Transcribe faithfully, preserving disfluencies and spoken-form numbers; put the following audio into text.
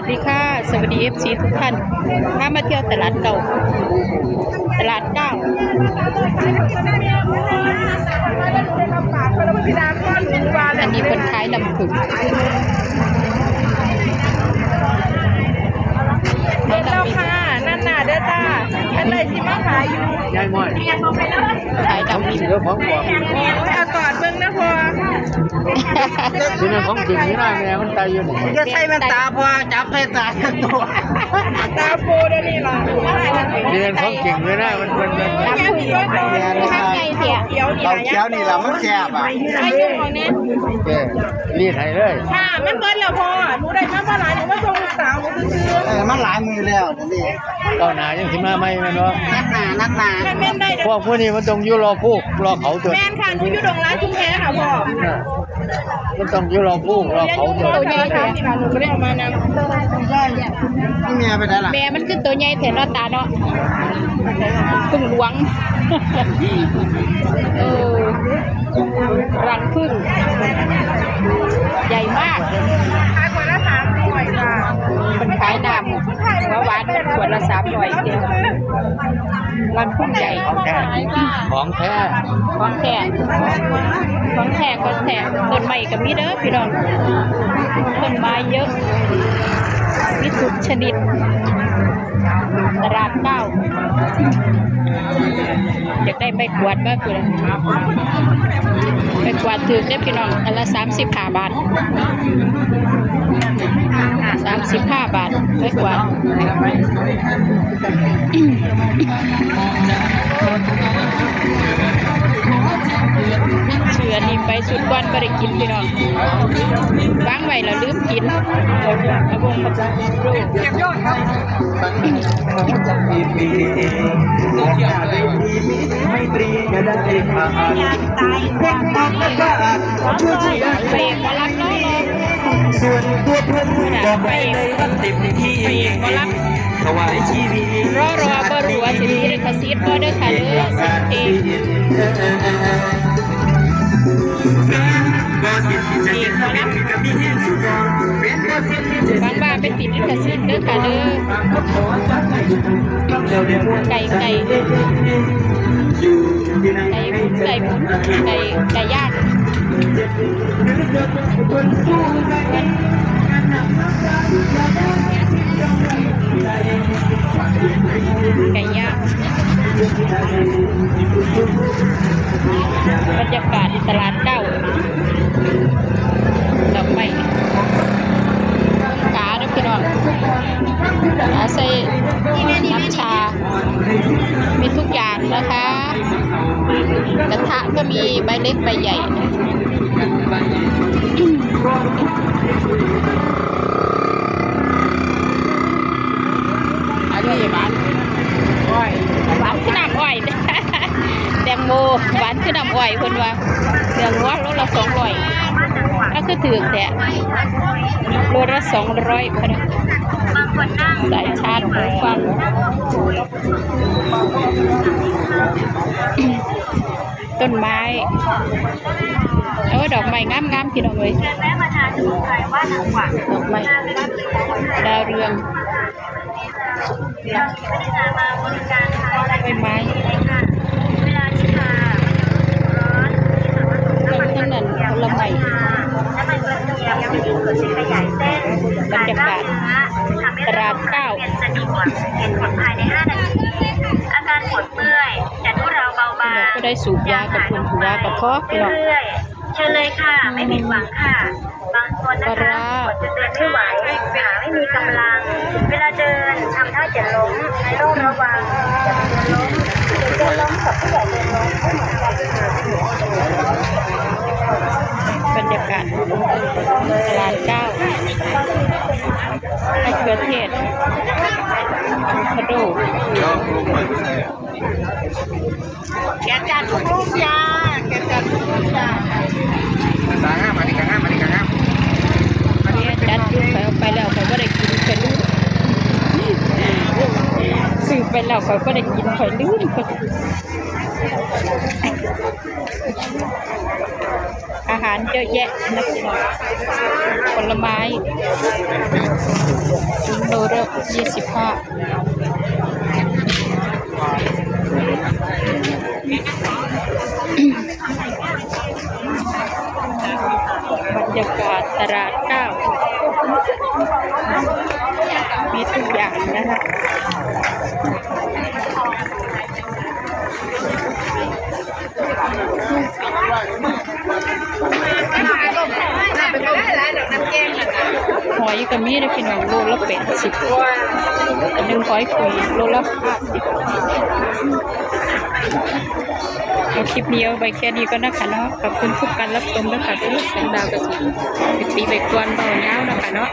สวัสดีค่ะ สวัสดี เอฟซี ทุกท่าน พามาเที่ยวตลาดเก่า ตลาดเก่า อันนี้เพิ่นขายน้ำผึ้ง เห็นแล้วค่ะ นั่นน่ะเด้อจ้า อันไหนที่มาขายอยู่ ยายมอย ขายดำ เดี๋ยวของบอก โอ้ย เอากอดเบิ่งนะพ่อ นี่มันของจริงนี่นะ แม่มันตายอยู่นี่ อย่าใส่แว่นตาพ่อ จับให้ตาทั้งตัว ตาโปเดี๋ยวนี้ล่ะ นี่มันของจริงเลยนะ มัน มัน มัน น้ำผึ้ง แม่นครับ ข้างในเสีย เขียวนี่ เขาเขียวนี่ล่ะ มันแซ่บอ่ะ ไอ้หนึ่งของเนี่ย เออ รีดให้เลย ค่ะ มันเบิดแล้วพ่อ หนูได้มาบ่หลาย หนูมาส่งลูกสาวหนูซื่อๆ เออ มันหลายมือแล้วนี่ เก้าหนายังสิมาใหม่แม่นบ่ นัดหนา นัดหนา แม่นได้ พวกพวกนี้มันต้องอยู่รอพวกรอเขาตัว แม่นค่ะ หนูอยู่ดงหลายชุมแพค่ะพ่อ เออ มันต้องอยู่รอพวกรอเขาตัว ตัวใหญ่ค่ะ หนูก็ได้เอามานำ นี่แม่ไปไหนล่ะ แม่มันคือตัวใหญ่แท้เนาะตาเนาะ ผึ้งหลวง เออ รังผึ้ง ใหญ่มาก ขายขวดละสามร้อยค่ะ มันขายน้ำ เมื่อวานขวดละสามร้อยเดียว รังผึ้งใหญ่ ของแท้ ของแท้ ของแท้ ของแท้ ต้นไม้ก็มีเด้อพี่น้อง ต้นไม้เยอะ มีทุกชนิด ตลาดเก่า อยากได้ไม้กวาดมาเพื่อ ไม้กวาดถืกเด้อพี่น้อง อันละสามสิบห้าบาท สามสิบห้าบาท ไม้กวาด ซื้ออันนี้ไปสุดก่อนบ่ได้กินพี่น้อง วางไว้แล้วลืมกิน เอาวงมา พระเอกหมอลำเนาะ ส่วนตัวผมก็ไม่ได้เต็มที่ พระเอกหมอลำ ถวายชีวิต รอรอบ่รู้ว่าสิมีลิขสิทธิ์บ่เด้อค่ะเด้อ เพลง บางบ้านไปติดลิขสิทธิ์เด้อค่ะเด้อ ไก่ ไก่ ไก่ ไก่หมุน ไก่ ไก่ย่าง ไก่ย่าง บรรยากาศตลาดเก่า ดอกไม้ กาเด้อพี่น้อง อาใส่น้ำชา มีทุกอย่างนะคะ กระทะก็มีใบเล็กใบใหญ่ อันนี้หวานอ้อย หวานคือน้ำอ้อย แตงโม หวานคือน้ำอ้อยเพิ่นว่า เนื้องัวโลละสองร้อย ก็คือถืกแท้ โลละสองร้อยพะนะ สายชาร์จหูฟัง ต้นไม้ โอ้ย ดอกไม้งามๆ พี่น้องเอ้ย ดอกไม้ ดาวเรือง ใบไม้ ต้นนั้นผลไม้ บรรยากาศ ตลาดเก้า อาการปวดเมื่อยจะทุเลาเบาบาง ก็ได้สูบยากับเพิ่น สูบยากับพ่อพี่น้อง เรื่อยๆ เชิญเลยค่ะ ไม่ผิดหวังค่ะ บางคนนะคะ ปลาร้า ปวดจนเดินไม่ไหว ขาไม่มีกำลัง เวลาเดินทำท่าจะล้ม ต้องระวัง บรรยากาศตลาดเก้า มะเขือเทศ อะโวคาโด แกะจานทุกลูกจ้า แกะจานทุกลูกจ้า ตาห้าม อันนี้ก็ห้าม อันนี้ก็ห้าม อันนี้จัดอยู่ ข้อยเอาไปแล้ว ข้อยบ่ได้กิน ข้อยลืม ซื้อไปแล้ว ข้อยบ่ได้กิน ข้อยลืม อ่ะ ทานเยอะแยะนะพี่น้อง ผลไม้โลละยี่สิบห้า บรรยากาศตลาดเก้า มีทุกอย่างนะคะ หอยก็มีนะพี่น้อง โลละแปดสิบ อันหนึ่งหอยคุยโลละห้าสิบ เอาคลิปนี้เอาไปแค่นี้ก็นะคะเนาะ ขอบคุณทุกการรับชมนะคะ สำหรับคลิปนี้ไปก่อน เบาเงาวนะคะเนาะ